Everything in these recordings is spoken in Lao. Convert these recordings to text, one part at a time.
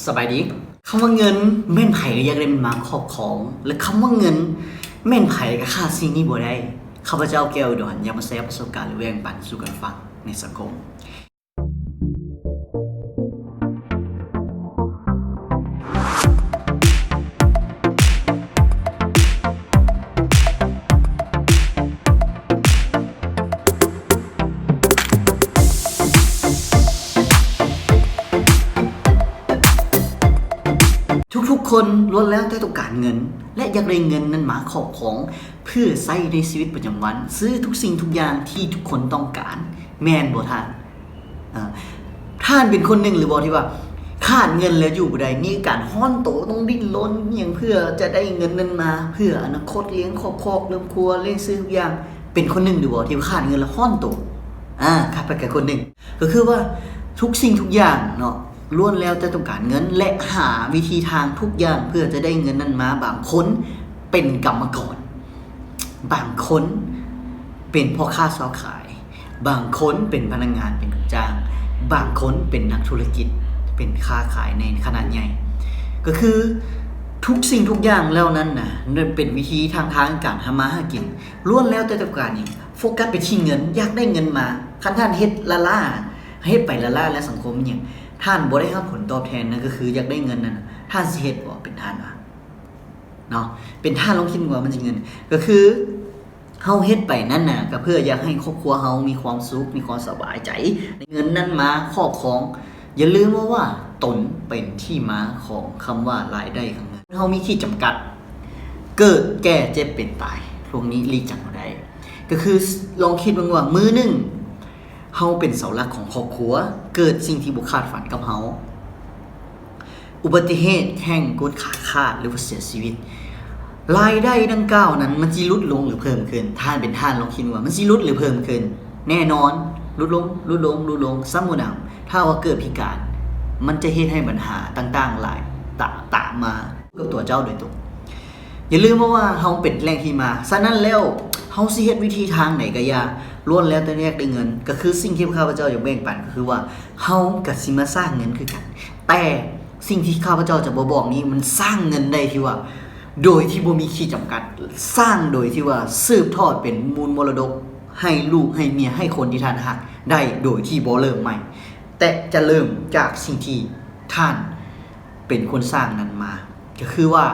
ສະບາຍດີ. ຄຳວ່າເງິນ ແມ່ນໃຜກໍຢາກໄດ້ມັນມາຄອບຄອງ ແລະ ຄຳວ່າເງິນ ແມ່ນໃຜກໍຂາດສິ່ງນີ້ບໍ່ໄດ້. ຂ້າພະເຈົ້າ ແກ້ວ ອຸດອນ ຢາກມາແຊປະສົບການ ຫຼື ແບ່ງປັນສູ່ກັນຟັງໃນສັງຄົມ. ທຸກໆຄົນລ້ວນແລ້ວແຕ່ຕ້ອງການເງິນ ແລະ ຢາກໄດ້ເງິນນັ້ນມາຄອບຄອງ ເພື່ອໃຊ້ໃນຊີວິດປະຈຳວັນ, ຊື້ທຸກສິ່ງທຸກຢ່າງທີ່ທຸກຄົນຕ້ອງການ, ແມ່ນບໍ່ທ່ານ? ອາ ທ່ານເປັນຄົນໜຶ່ງຫຼືບໍ່ທີ່ວ່າຂາດເງິນແລ້ວຢູ່ບໍ່ໄດ້, ມີການຮ້ອນໂຕ, ຕ້ອງດີ້ນລົນຫຍັງເພື່ອຈະໄດ້ເງິນນັ້ນມາ, ເພື່ອອະນາຄົດລ້ຽງຄອບຄອບເລີ່ມຄົວ, ລ້ຽງຊື້ທຸກຢ່າງ? ເປັນຄົນໜຶ່ງຫຼືບໍ່ທີ່ວ່າຂາດເງິນແລ້ວຮ້ອນໂຕ? ອາ ຂ້າພະເຈົ້າກໍຄົນໜຶ່ງ. ກໍຄືວ່າທຸກສິ່ງທຸກຢ່າງເນາະ ລ້ວນແລ້ວແຕ່ຕ້ອງການເງິນ ແລະ ຫາວິທີທາງທຸກຢ່າງເພື່ອຈະໄດ້ເງິນນັ້ນມາ. ບາງຄົນເປັນກຳມະກອນ, ບາງຄົນເປັນພໍ່ຄ້າຊາວຂາຍ, ບາງຄົນເປັນພະນັກງານເປັນລູກຈ້າງ, ບາງຄົນເປັນນັກທຸລະກິດ ເປັນຄ້າຂາຍໃນຂະໜາດໃຫຍ່. ກໍຄືທຸກສິ່ງທຸກຢ່າງເຫຼົ່ານັ້ນນະ ມັນເປັນວິທີທາງທາງການທຳມາຫາກິນ ລ້ວນແລ້ວແຕ່ຕ້ອງການຫຍັງ? ໂຟກັສໄປທີ່ເງິນ, ຢາກໄດ້ເງິນມາ. ຄັນທ່ານເຮັດລ້າໆ, ເຮັດໄປລ້າໆ ແລະ ສັງຄົມຫຍັງ, ທ່ານບໍ່ໄດ້ຮັບຜົນຕອບແທນ, ນັ້ນກໍຄືຢາກໄດ້ເງິນນັ້ນນະ, ທ່ານຊິເຮັດບໍ່? ເປັນທ່ານວ່າ ເນາະ, ເປັນທ່ານລອງຄິດວ່າມັນຊິເງິນ, ກໍຄືເຮົາເຮັດໄປນັ້ນນະ ກໍເພື່ອຢາກໃຫ້ຄອບຄົວເຮົາມີຄວາມສຸກ, ມີຄວາມສະບາຍໃຈ, ໄດ້ເງິນນັ້ນມາຄອບຄອງ. ຢ່າລືມວ່າ ວ່າຕົນເປັນທີ່ມາຂອງຄຳວ່າລາຍໄດ້ຂອງເງິນ. ເຮົາມີຂີດຈຳກັດ, ເກີດ, ແກ່, ເຈັບ, ເປັນ, ຕາຍ, ພວກນີ້ຫຼີກຈາກບໍ່ໄດ້. ກໍຄືລອງຄິດເບິ່ງວ່າ ມື້ໜຶ່ງເຮົາເປັນເສົາຫຼັກຂອງຄອບຄົວ, ເກີດສິ່ງທີ່ບໍ່ຄາດຝັນກັບເຮົາ, ອຸບັດຕິເຫດ, ແຂ້ງ, ກົ້ນຂາຂາດ ຫຼືວ່າເສຍຊີວິດ, ລາຍໄດ້ດັ່ງກ່າວນັ້ນມັນຊິຫຼຸດລົງ ຫຼື ເພີ່ມຂຶ້ນ? ທ່ານເປັນທ່ານລອງຄິດວ່າມັນຊິຫຼຸດ ຫຼື ເພີ່ມຂຶ້ນ? ແນ່ນອນ ຫຼຸດລົງ, ຫຼຸດລົງ, ຫຼຸດລົງ. ຊ້ຳບໍ່ໜຳ ຖ້າວ່າເກີດພິການ, ມັນຈະເຮັດໃຫ້ບັນຫາຕ່າງໆຫຼາຍຕາ, ຕາມມາກັບຕົວເຈົ້າໂດຍຕົງ. ຢ່າລືມວ່າ ວ່າເຮົາເປັນແຫຼ່ງທີ່ມາ. ສະນັ້ນແລ້ວ ເຮົາຊິເຮັດວິທີທາງໃດກໍຢ່າ, ລ້ວນແລ້ວແຕ່ຢາກໄດ້ເງິນ. ກໍຄືສິ່ງທີ່ຂ້າພະເຈົ້າຢາກແບ່ງປັນ ກໍຄືວ່າ ເຮົາກໍຊິມາສ້າງເງິນຄືກັນ, ແຕ່ສິ່ງທີ່ຂ້າພະເຈົ້າຈະບໍ່ບອກນີ້ ມັນສ້າງເງິນໄດ້ທີ່ວ່າ ໂດຍທີ່ບໍ່ມີຂີດຈຳກັດ, ສ້າງໂດຍທີ່ວ່າສືບທອດເປັນມູນມໍລະດົກໃຫ້ລູກ, ໃຫ້ເມຍ, ໃຫ້ຄົນທີ່ທ່ານຮັກໄດ້ ໂດຍທີ່ບໍ່ເລີ່ມໃໝ່, ແຕ່ຈະເລີ່ມຈາກສິ່ງທີ່ທ່ານເປັນຄົນສ້າງນັ້ນມາ. ກໍຄືວ່າ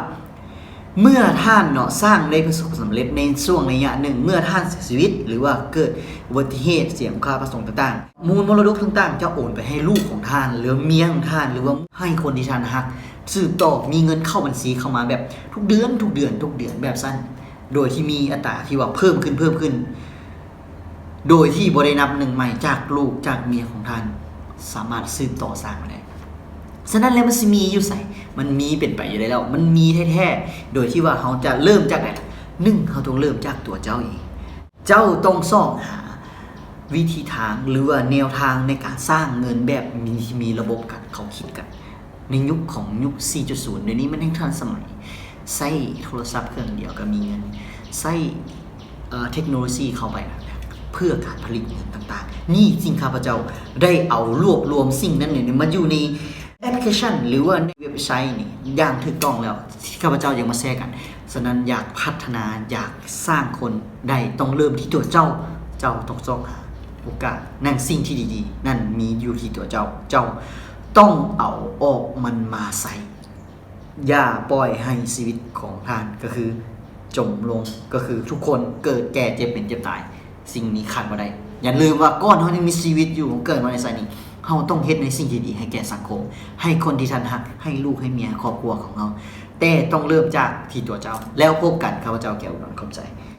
ເມື່ອທ່ານເນາະ ສ້າງໄດ້ປະສົບຄວາມສຳເລັດໃນຊ່ວງໄລຍະໜຶ່ງ, ເມື່ອທ່ານເສຍຊີວິດ ຫຼືວ່າເກີດອຸບັດຕິເຫດ, ເສຍອົງຄາພະສົງຕ່າງໆ, ມູນມໍລະດົກຕ່າງໆຈະໂອນໄປໃຫ້ລູກຂອງທ່ານ ຫຼືເມຍຂອງທ່ານ ຫຼືວ່າໃຫ້ຄົນທີ່ທ່ານຮັກສືບຕໍ່, ມີເງິນເຂົ້າບັນຊີເຂົ້າມາແບບທຸກເດືອນ, ທຸກເດືອນ, ທຸກເດືອນ ແບບຊັ້ນ, ໂດຍທີ່ມີອັດຕາທີ່ວ່າເພີ່ມຂຶ້ນ, ເພີ່ມຂຶ້ນ. ໂດຍທີ່ບໍ່ໄດ້ນັບໜຶ່ງໃໝ່ຈາກລູກຈາກເມຍຂອງທ່ານ ສາມາດສືບຕໍ່ສ້າງມາໄດ້. ສະນັ້ນແລ້ວມັນຊິມີຢູ່ໃສ? ມັນມີເປັນໄປຢູ່ແລ້ວ, ມັນມີແທ້ໆ. ໂດຍທີ່ວ່າເຮົາຈະເລີ່ມຈາກໃດ? ໜຶ່ງ ເຮົາຕ້ອງເລີ່ມຈາກຕົວເຈົ້າເອງ. ເຈົ້າຕ້ອງຊອກຫາວິທີທາງ ຫຼືວ່າແນວທາງໃນການສ້າງເງິນແບບມີ, ມີລະບົບການເຂົ້າຄິດກັນ. ໃນຍຸກຂອງຍຸກສີ່ຈຸດສູນ ດຽວນີ້ມັນຍັງທັນສະໄໝ, ໃຊ້ໂທລະສັບເຄື່ອງດຽວກໍມີເງິນ, ໃຊ້ ເອີ ເທັກໂນໂລຊີເຂົ້າໄປເພື່ອການຜະລິດເງິນຕ່າງໆ. ນີ້ ຊຶ່ງຂ້າພະເຈົ້າໄດ້ເອົາລວບລວມສິ່ງນັ້ນນີ້ມາຢູ່ໃນແອັບພລິເຄຊັນ ຫຼືວ່າໃນເວັບໄຊນີ້ຢ່າງຖືກຕ້ອງແລ້ວ ທີ່ຂ້າພະເຈົ້າຢາກມາແຊກັນ. ສະນັ້ນ ຢາກພັດທະນາ, ຢາກສ້າງຄົນໄດ້ ຕ້ອງເລີ່ມທີ່ຕົວເຈົ້າ. ເຈົ້າຕ້ອງຊອກຫາໂອກາດ, ນັ້ນ ສິ່ງທີ່ດີໆນັ້ນມີຢູ່ທີ່ຕົວເຈົ້າ. ເຈົ້າຕ້ອງເອົາອອກມັນມາໃຊ້. ຢ່າປ່ອຍໃຫ້ຊີວິດຂອງທ່ານກໍຄືຈົມລົງ, ກໍຄືທຸກຄົນເກີດ, ແກ່, ເຈັບ, ເປັນ, ເຈັບ, ຕາຍ. ສິ່ງນີ້ຂາດບໍ່ໄດ້. ຢ່າລືມວ່າກ່ອນເຮົາຍັງມີຊີວິດຢູ່, ເກີດມາໃນຊາດນີ້, ເຮົາຕ້ອງເຮັດໃນສິ່ງທີ່ດີໃຫ້ແກ່ສັງຄົມ, ໃຫ້ຄົນທີ່ທ່ານຮັກ, ໃຫ້ລູກ, ໃຫ້ເມຍ, ໃຫ້ຄອບຄົວຂອງເຮົາ. ແຕ່ຕ້ອງເລີ່ມຈາກທີ່ຕົວເຈົ້າ. ແລ້ວພົບກັນ, ຂ້າພະເຈົ້າ ແກ້ວ ອຸດອນ ຂອບໃຈ.